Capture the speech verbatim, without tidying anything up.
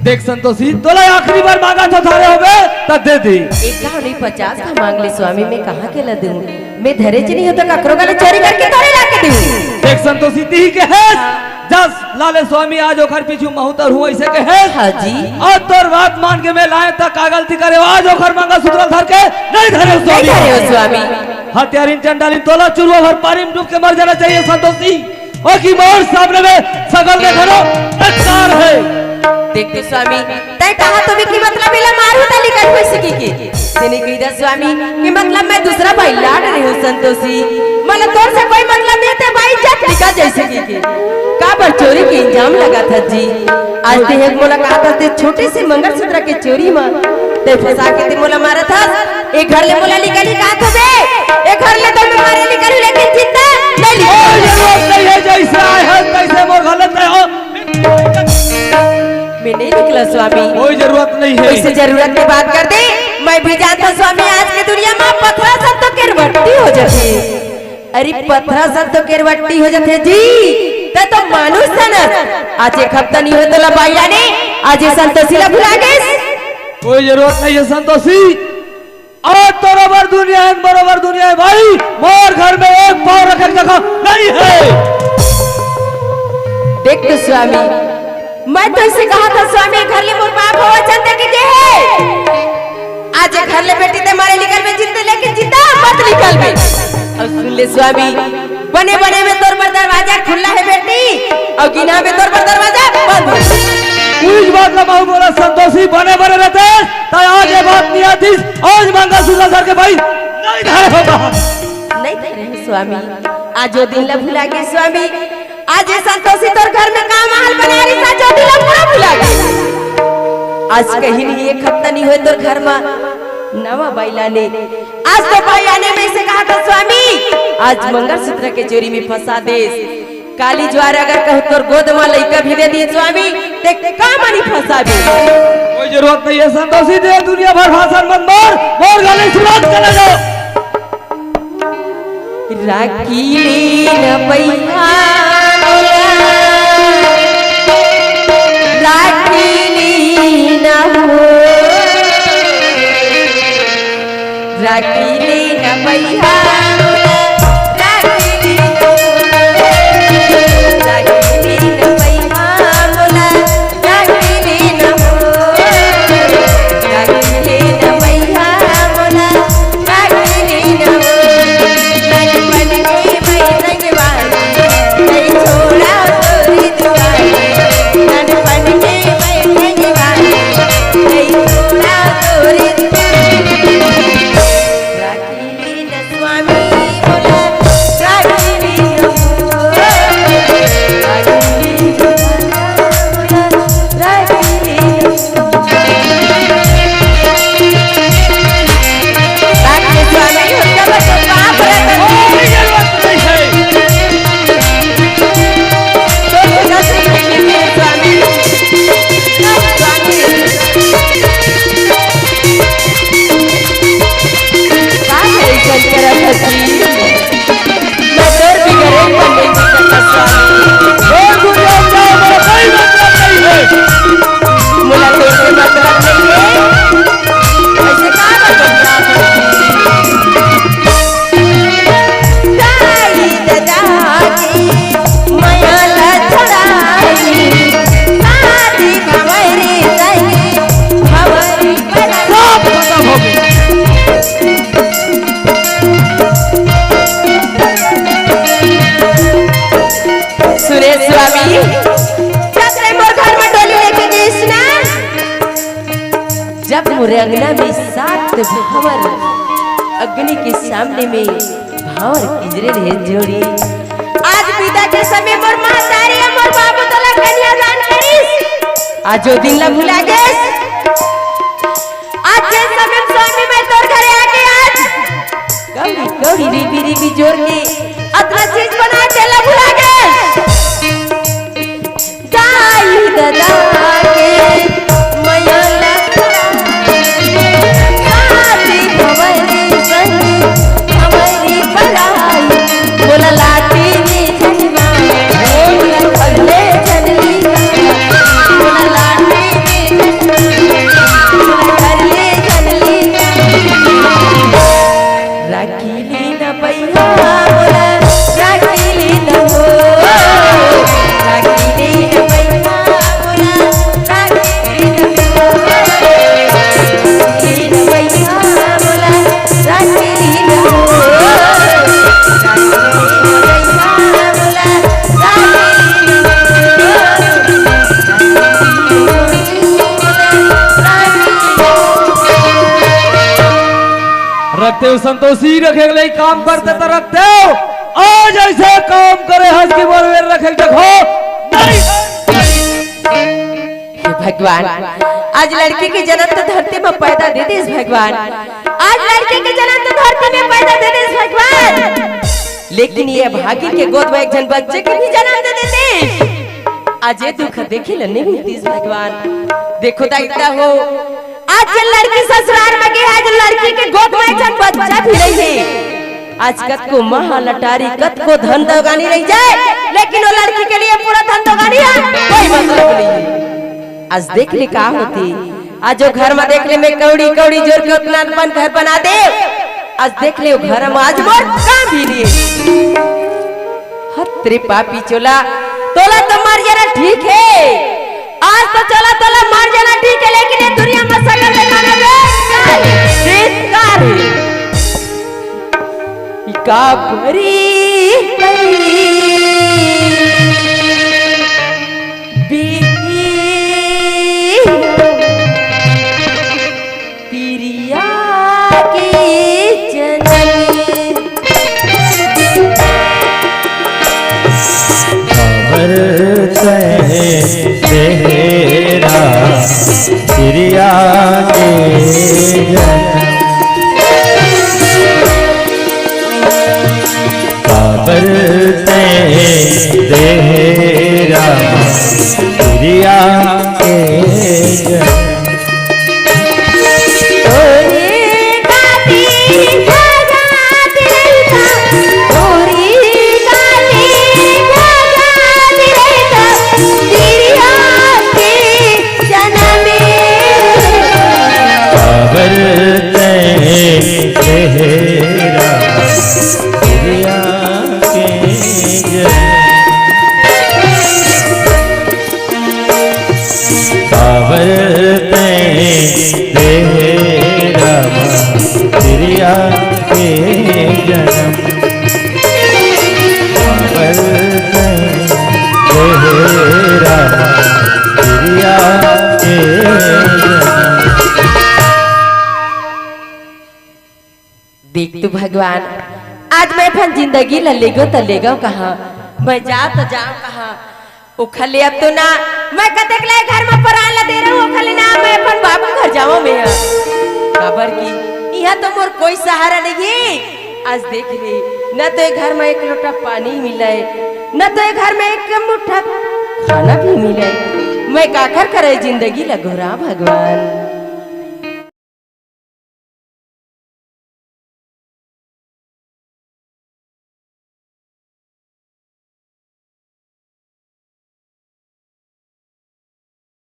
देख संतोषी, तोला आखिरी बार मांगा तो थारे होबे, त दे दे। एक का नहीं, पचास का मांग ले स्वामी, मैं कहाँ के ला दूँ? मैं धरे च नहीं होता, ककरो गले चोरी करके थोड़ी ला के दूँ। देख संतोषी, तिही के हेस, जस लाले स्वामी आज ओखर पीछू महूँ तर हूँ, ऐसे के हेस। हाँ जी। अउ तोर बात मान के मैं लाए त का गलती करे, आज ओखर मंगलसूत्र धर के नहीं धरे हो नहीं स्वामी। धरे हो स्वामी। हत्यारिन चंडालिन, तोला चुरुआ भर पानी में डूब के मर जाना चाहिए संतोषी। ओ की मोर सामने में सकल देखनो बेकार है। देख तो स्वामी, तैं कहा तो भी कि मतलब एला मारू त लिकल होई सकी के। तेने कही दा स्वामी कि मतलब मैं दूसरा भाई लाड रही हूँ संतोषी। मतलब तोर से कोई मतलब नहीं, ते भाई जब लिकल जाई सकी के। का बर चोरी के इल्जाम लगा था जी? आज ते एक मुलाकात हते छोटे से मंगलसूत्र के चोरी मा। ते फंसा के ते मोला मारा था। ए घर ले मोला निकाली का थोबे? ए घर ले तो मैं मारे निकाली, लेकिन जिंदा नहीं निकाली। कोई जरूरत नहीं है, जैसे आए हैं तैसे मोर घर ले तय हो। मैं नहीं निकला स्वामी। कोई जरूरत नहीं है। ऐसे जरूरत की बात कर दे। मैं भी जानता स्वामी, आज की दुनिया में पथरा सब तो किरवट्टी हो जाते। अरे पथरा सब तो किरवट्टी हो जाथे जी, ते तो मानुष था ना। आज एक हफ्ता नहीं होय तोला बाई आने, आज ये संतोषी ला भुला गेस। कोई जरूरत नहीं है संतोषी, आज तो बरोबर दुनिया है, बरोबर दुनिया है भाई, मोर घर में एक पाँव रखे के जगह नहीं है। देख तो स्वामी, मैं तो इसे कहा था स्वामी, घर ले मोर बाप हो वचन दे के गे है। आज ये घर ले बेटी ते मारे निकलबे जिंदे, लेकिन जिंदा मत निकलबे। अउ सुन ले स्वामी, बने बने में तोर बर दरवाजा खुला है बेटी, अउ गिना में तोर बर दरवाजा बंद है। कुछ बात ला महूँ बोला संतोषी, बने बने रहते, त आज ये बात नहीं आतीस, आज मंगलसूत्र धर के भाई नहीं धरे होता। नहीं धरे हो स्वामी, आज वो दिन ला भुला गे स्वामी। आज ये संतोषी तोर घर में का महल बना रही था, जो दिला पूरा भुला गई। आज कहीं नहीं, एक हफ्ता नहीं होय तोर घर में नवा बाई लाने। आज तो बाई आने में से कहा था स्वामी, आज मंगलसूत्र के चोरी में फंसा देस। काली ज्वार अगर कहूँ तोर गोद में लइका भी दे दिए स्वामी, ते का मानी फंसा दे। कोई जरूरत नहीं है संतोषी, ते दुनिया भर भाषण मत मार, मोर गाली सुनात चला जाओ। राखी लेना पैहा मोला, राखी लेना हो, राखी लेना पैहा मोला, राखी लेना हो, राखी लेना पैहा मोला। स्वामी बोला, राखी लीन हो, राखी लीन हो, राखी लीन हो। राखी स्वामी, उनका बस बाप रे, कोई जरूरत नहीं है। तो सुना सुना लीजिए स्वामी, स्वामी। का करे चल कर रखती? मैं तोर बिगड़े मन नहीं बिगड़ता स्वामी। छोड़ दुनिया, जाओ, मेरा कोई मतलब नहीं है। मोला तोर से मतलब नहीं है। ऐसे का मतलब है? दाई ददा के मया ला छोड़ाई, शादी भंवरी संग भंवरी बना। सब खत्म हो गया। सुरेश स्वामी, जब ते मोर घर में डोली लेके गईस ना, जब मोर अंगना में सात भांवर अग्नि के सामने में भांवर किंजरे रहे जोड़ी। आज बिदा के समय मोर महतारी अउ मोर बाबू तोला कन्यादान करिस, आज वो दिन ला भुला गेस। आज जे समय स्वामी मैं तोर घरे आके आज कौड़ी कौड़ी रिबी रिबी जोर के अतना चीज बना के ला भुला गे। दाई ददा के मया ला शादी भंवरी संग भंवरी बलाई। बोला लाटी नी झनवा, बोला पगले झनली, बोला लाटी नी तें संतोषी रखे ले काम करते त रखते हो। आज ऐसे काम करे हस कि मोर बेर रखे देखो। नहीं। हे भगवान, आज लड़की के जन्म तो धरती में पैदा दे दिस भगवान, आज लड़की के जन्म तो धरती में पैदा दे दिस भगवान, लेकिन ये भागी के गोद में एक झन बच्चे के भी जन्म दे देते। आज ये दुख देखे ल नहीं मिलतिस भगवान। देखो दाई हो, आज जे लड़की ससुराल में गे, आज लड़की के गोद में एक झन बच्चा भी नहीं है। आज कतको महा लटारी, कतको धन दौगानी रह जाए, लेकिन वो लड़की के लिए पूरा धन दौगानी है, कोई मतलब नहीं है। आज देख ले का होती, आज वो घर में देख ले मैं कौड़ी कौड़ी जोर के उतना अपन घर बना दे। आज देख ले वो घर में आज मोर काम भी नहीं है। हत रे पापी चोला, तोला तो मर जाना ठीक है। आज तो चला तोला मर जाना ठीक है, लेकिन ये दुनिया में सकल बेकार है, बेकार, बेकार है। का करी, करी, बी-, पिरिया के जनम। खबर तय तेरा पिरिया के जनम। खबर तय तेरा पिरिया के जनम। काबर तैं रे रामा पिरिया के जनम। काबर तैं रे रामा पिरिया के जनम। देख तो भगवान, आज मैं अपन जिंदगी ला लेगो त लेगो कहाँ, मैं जाओ त जाओ कहाँ। ओखर ले अब तो ना मैं कतेक ले घर में परान ला दे रहूं, ओखर ले ना मैं अपन बाबू घर जावं मैं ह। काबर कि इहाँ तो मोर कोई सहारा नहीं है। आज देख ले, न तो ये घर में एक लोटा पानी मिले, न तो ये घर में एक मुट्ठा खाना भी मिले। मैं काखर करे जिंदगी ला गोहरावं भगवान।